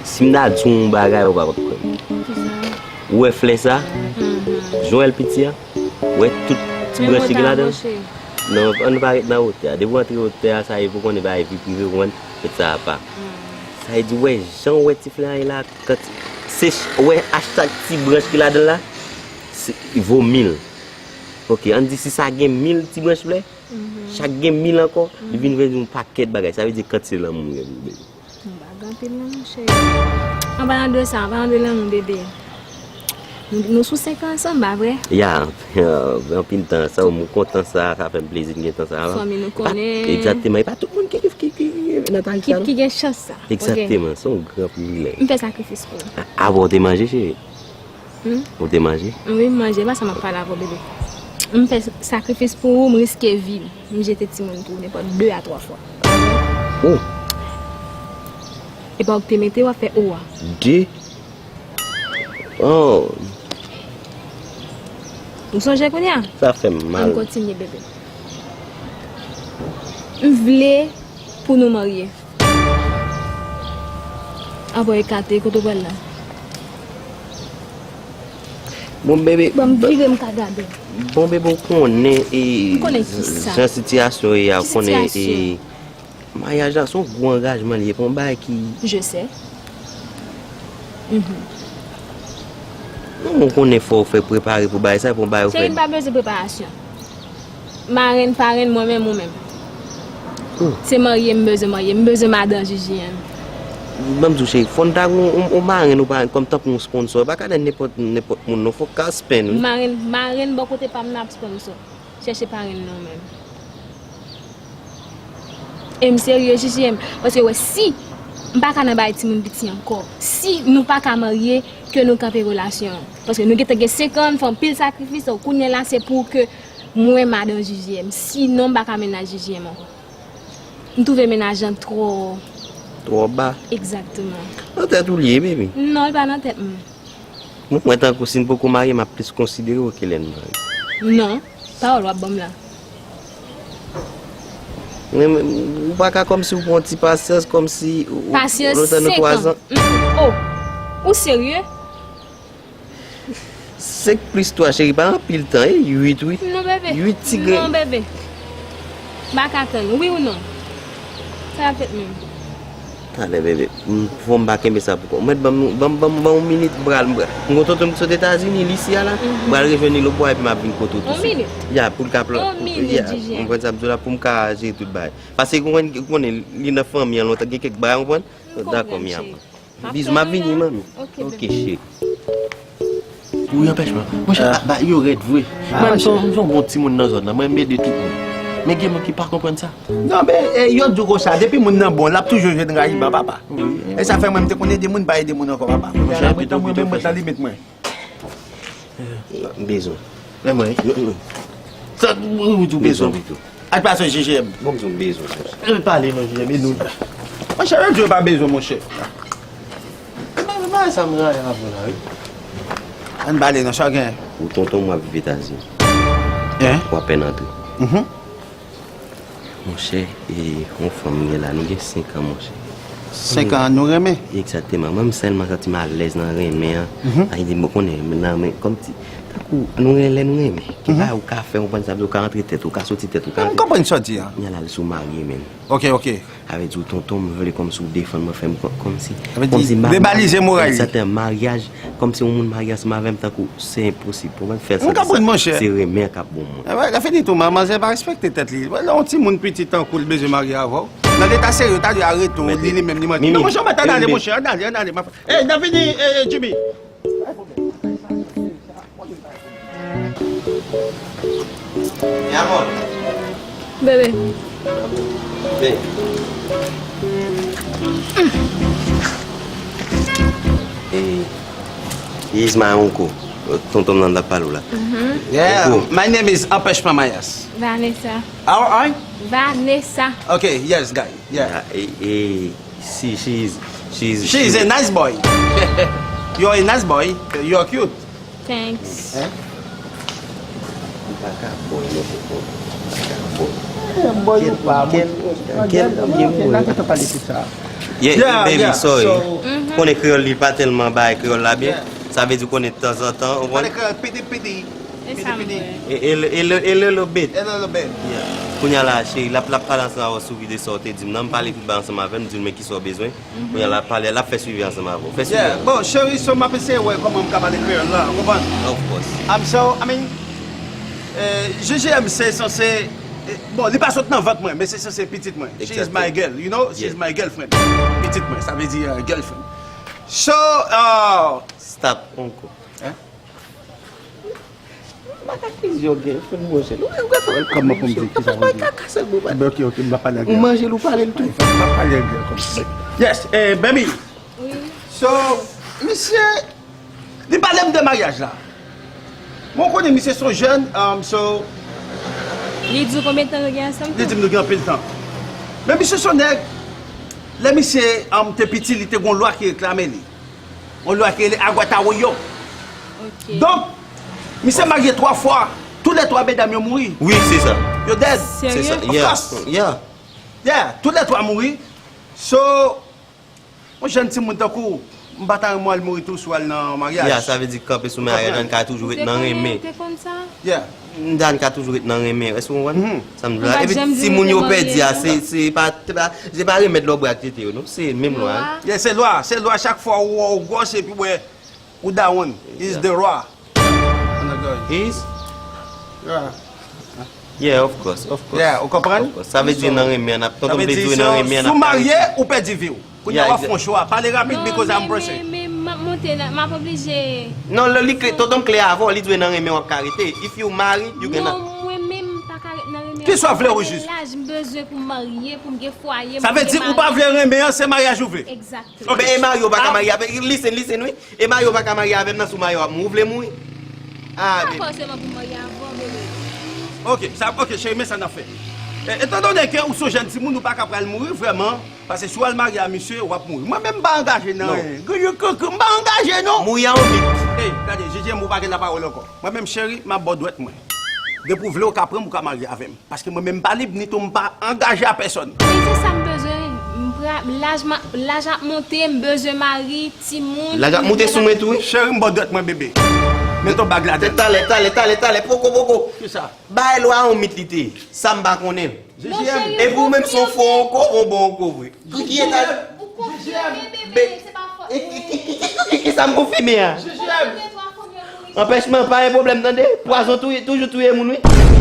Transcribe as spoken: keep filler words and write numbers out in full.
Si m ta di w yon bagay, ou p ap kwè m. Ou wè flè sa? Jan w wè l piti a? Ou wè tout ti branch ki gen ladan l? Non, ann pa ret nan wotè a. Depi w antre wotè a, sa e pou konnen bagay vi prive, ou konprann? Met sa apa. Sa vle di, ou wè jan w wè ti flè a ye la, kanti-, se ch-, ou wè a chak ti branch ki ladan l la, se, li vo mil. Ok, ann di si sa gen mil ti branch flè, chak gen mil ankò, li vin vle di yon pakèt bagay. Sa vle di kantite lanmou w gen pou bebe. M pa gen anpil non, monchè. An palan de sa, an palan de lanmou, bebe. Nou, nou sou senk an ansanm, pa vre? Ya, anpil tan ansanm, m kontan sa, sa fè m plezi n gen tan sa. Fanmi nou konnen. Egzakteman, e pa tout moun ki, ki, ki, ki nan talent sa, non. Ki gen chans sa. Egzakteman, se yon gran privilèj. M fè sakrifis pou ou. A, a, bon, ou te manje, cheri? Hmm? Ou te manje? Wi, m manje, pa sa m ap pale avè w, bebe. M fè sakrifis pou ou, m riske vi m. M jete timoun pou ou nenpòt de a twa fwa. Oh! E pa ou k te mete w ap fè o a. De? Oh! Ou sonje kounye a? Sa fè m mal. Ann kontinye, bebe. M vle pou nou marye. Apa w ekate, kote w pral la? Bon, bebe. Ban m vire m ka gade w. Bon, bebe, ou konnen, e, jan sitiyasyon ye a, ou konnen, e, maryaj la, se yon gwo angajman li ye, pa yon bagay ki... Je sais. Mhm. Non, ou konnen fò w fè prepare pou bagay sa, pou bagay ou fè. Cheri, m pa bezwen preparasyon. Marenn, parenn, mwen menm, ou menm. Hmm. Se marye m bezwen marye, m bezwen madan J J M. Ban m di w, cheri, fò n ta gen yon, yon, yon marenn ou parenn kòm tankou yon sponsor. E pa ka nan nenpòt, nenpòt moun, non, fòk ka spend, wi. Marenn, marenn bò kote pa m nan ap sponsor. Chèche parenn nan ou menm. E m serye, J J M. Paske, wè, si m pa ka nan bay timoun piti ankò, si nou pa ka marye, ke nou kanpe relasyon an. Paske nou gentan gen senk an, n fè anpil sakrifis, donk kounye a la, se pou ke mwen madan J J M. Sinon, m pa ka mennaj J J M ankò. M twouve mennaj lan twò... Twò ba? Egzakteman. Nan tèt ou li ye, baby? Non, li pa nan tèt mwen. Mwen, mwen tankou si n poko marye, m ap plis konsidere w ke lè n marye. Non, pawòl w ap ban m la. Men, men, ou pa ka kòmsi ou pran yon ti pasyans, kòmsi ou, ou, pasyans senk an. Mm, oh, ou serye? Senk plis twa, cheri, pa anpil tan, e uit, wi. Non, bebe. Uit ti grenn. Non, bebe. M pa ka tann. Wi ou non? Sa ap fèt menm. Talè, bebe. M, fò m pa kenbe sa pou kò m. Mèt ban m, ban m, ban m, ban m yon minit, m pral, m pral. M gon tonton m ki sot Etazini, li isi a la. Mhm. M pral rejwenn li lòtbò a, epi m ap vin kote w tousuit. Yon minit? Ya, pou l ka plan. Yon minit, ya, J J M. Ou konprann sa m di w la, pou m ka jere tout bagay. Paske ou konprann, ou konnen, li nan fanmi an lontan, gen kèk bagay, ou konpran? Dakò, mi amor. Bizou, m ap vini, manmi. Ok, cheri. Ou anpèch mwen. Monchè, ba, yo rèd vre. Mwen, m se yon, m se yon bon timoun nan zòn nan. Mwen, m ede tout moun. Men gen moun ki pa konprann sa. Non, men, e, yo di w konsa, depi moun nan bon, l ap toujou jwenn rayiman, papa. Wi. E sa fè mwen, m te konn ede moun, m pa ede moun ankò, papa. Monchè, mwen, mwen, mwen, mwen, nan limit mwen. M bezwen. Men mwen. Sa, ou di w bezwen. Bezwen pito. Ak pa se J J M. Bon, m di w bezwen, monchè. E pale non, J J M, e nou. Monchè, yo di w pa bezwen, monchè. Men, men, sa m rayi avè w la, wi. Ann pale non, sa w gen? Ou tonton mwen ap viv Etazini. Hein? W apèn antre. Mhm. Monchè, e, yon fanm m gen la, nou gen senk an, monchè. Senk an, nou renmen? Egzakteman. Mwen, m sèlman santi m alèz nan renmen an. Mhm. Ay, di, bon, konnen, nan, men, kòmsi, tankou, nou renmen, lè nou renmen. Ki bagay ou ka fè, ou konprann sa, ou ka antre tèt, ou ka soti tèt, ou ka... M konprann sa w di a. Kounye a la, si w marye, menm. Ok, ok. Sa vle di, tonton, m vle kòmsi w defann mwen, fè m kò-, kòmsi, kòmsi m pa... Debalize moral li. Egzakteman, maryaj, kòmsi yon moun marye ansanm avè m, tankou, se enposib pou mwen fè sa. M konprann, monchè. Se renmen an k ap bon mwen. Lè fini tou, manzè pa respekte tèt li. Lè yon timoun piti tankou l bezwen marye avè w, nan leta serye, ta dwe arete w, li, li menm, li manke. Men monchè, ann ale, monchè, ann ale, ann ale, ma... Ey, n ap vini, eh, eh, Jimmy. Mi amor. Bebe. Ven. Eh, he is my uncle. Tonton m nan l ap pale w la. Mhm. Yeah, uncle. My name is Empêchement Mayas. Vanessa. How are you? Vanessa. Okay, yes, guy. Yeah. Yeah, eh, eh, she, she is, she is, she is a nice boy. You're a nice boy. You're cute. Thanks. Hein? M pa ka bò, non, m pa ka bò. Eh, bò, yo pa, mwen. Gèl, gèl, gèl, gèl, gèl, gèl, gèl, gèl, gèl, gèl, gèl, gèl, gèl, gèl, gèl, gèl, gèl, gèl, gèl, Yeah, Yeah, baby, yeah, sorry. So, Ou konnen kreyòl li pa tèlman bay kreyòl la byen. Yeah. Sa vle di w konnen tanzantan, ou Pale konprann? Kreyòl piti piti. E sa m vle. E, e, e, e little bit. A little bit. Yeah. Kounye a la, cheri, l ap, l ap pale ansanm avè w sou vide sa w te di m nan. M pale tout ba ansanm avè l, m di l men ki sa w bezwen. Kounye a l ap pale, l ap fè swivi ansanm avè w. Fè swivi Yeah. avè w. Bon, cheri, so m ap eseye wè kòman m ka pale kreyòl la, ou konprann? Of course. I'm so, I mean, eh, J J M se sanse, eh, bon, li pa sot nan vant mwen, men se sanse pitit mwen. She is my Exactly. Girl, you know? She is Yeah. My girlfriend. Pitit mwen, sa vle di uh, girlfriend. So, uh, Stop, uncle. Hein? Mwen pa ka kize yon girlfriend mwen se. Nou gen fè Kòman pou m di, kisa pou m di? Kaka sèl mwen pa. Ben, ok, ok, m pa pale ak Ou manje l, ou pale l tou. M pa pale ak girl kòmsa. Yes, eh, baby. Wi. So, misye, li pale m de maryaj la. Mwen konnen misye se yon jèn, um, so, Li di w konbyen tan yo gen ansanm li di tou? M nou gen anpil tan. Men misye se yon nèg, lè misye um, te piti, li te gen yon lwa ki reklame li. Yon lwa ki rele Aguatawoyo. Ok. Donk, misye marye twa fwa, tou lè twa medam yo mouri. Wi, se sa. Yo dead. Se sa. Serye? Of Yeah. course. Yeah. Yeah, tou lè twa mouri. So, yon jèn timoun tankou, m pa ta renmen al mouri tou si w al nan maryaj. Yeah, sa vle di kanpe sou maryaj, dan ka toujou ret nan renmen. Te konn sa? Yeah. Dan ka toujou ret nan renmen. Èske w konprann? Mhm. Sa m di Ou la. pa Epi janm vle timoun yo vle pèdi a, marye, se, se pa, se pa, se pa remèd lòbra ak tete yo, non. Se menm lwa. Yeah, se lwa, se lwa chak fwa ou wè ou gwòs epi wè ou dawon. Is the lwa. He's? Yeah. Yeah, of course, of course. Yeah, ou konprann? Of course. Sa vle di nan renmen an ap, Sa tonton vle te di di w se nan yon- renmen an si w ap marye, karese. Ou pèdi vi w. Kounye a w ap fè yon chwa. Pale rapid because I'm pressing. Men, men, m ap monte la, m ap oblije. Non, li, li kle, tonton m klè avè w, li di w nan renmen w ap ka rete. If you married, you gonna. Non, mwen menm m pa ka ret nan renmen. Kisa w vle, Regis? Laj m bezwen pou m marye, pou m gen fwaye. Sa vle di ou pa vle renmen an, se maryaj ou vle. Exactly. Men e mari w pa ka Ah. marye avè, listen, listen, wi. E mari w pa ka marye avè m nan sou mayo ap mouri. Ou vle mouri? Ah, Pa baby. fòseman pou m marye avè w, bebe. Ok, sa, ok, cheri, men sa n ap fè. E, etan done ke ou se yon jèn timoun, ou pa ka pral mouri vrèman, paske si w al marye a misye, w ap mouri. Mwen menm m pa angaje nan Non. anyen. Granjou kankan, m pa angaje non. Mouri an yon mit. Ey, gade, J J M, ou pa gen lapawòl ankò. Mwen menm cheri, m ap ba w dwèt mwen. Depi w vle, ou ka pran m, ou ka marye avè m. Paske mwen menm m pa lib, ni tou m pa angaje a pèsonn. Men se sa m bezwen. M pra-, laj, ma- laj ap monte, m bezwen mari, timoun. Laj ap monte sou mwen tou, wi. Cheri, m ba w dwèt mwen, bebe. Met yon bag ladan. Talè, talè, talè, talè, poko, poko. Kisa? Bay lwa yon mit li te. Sa m pa konnen. Non, cheri, Epi ou menm se yon fo ankò, ou bon ankò vre. Ki eta Ou konfime, bebe, se pa fòt. Ki sa m konfime a? J J M. Anpèchman pa yon pwoblèm, tande. Pwazon touye, toujou touye moun, wi.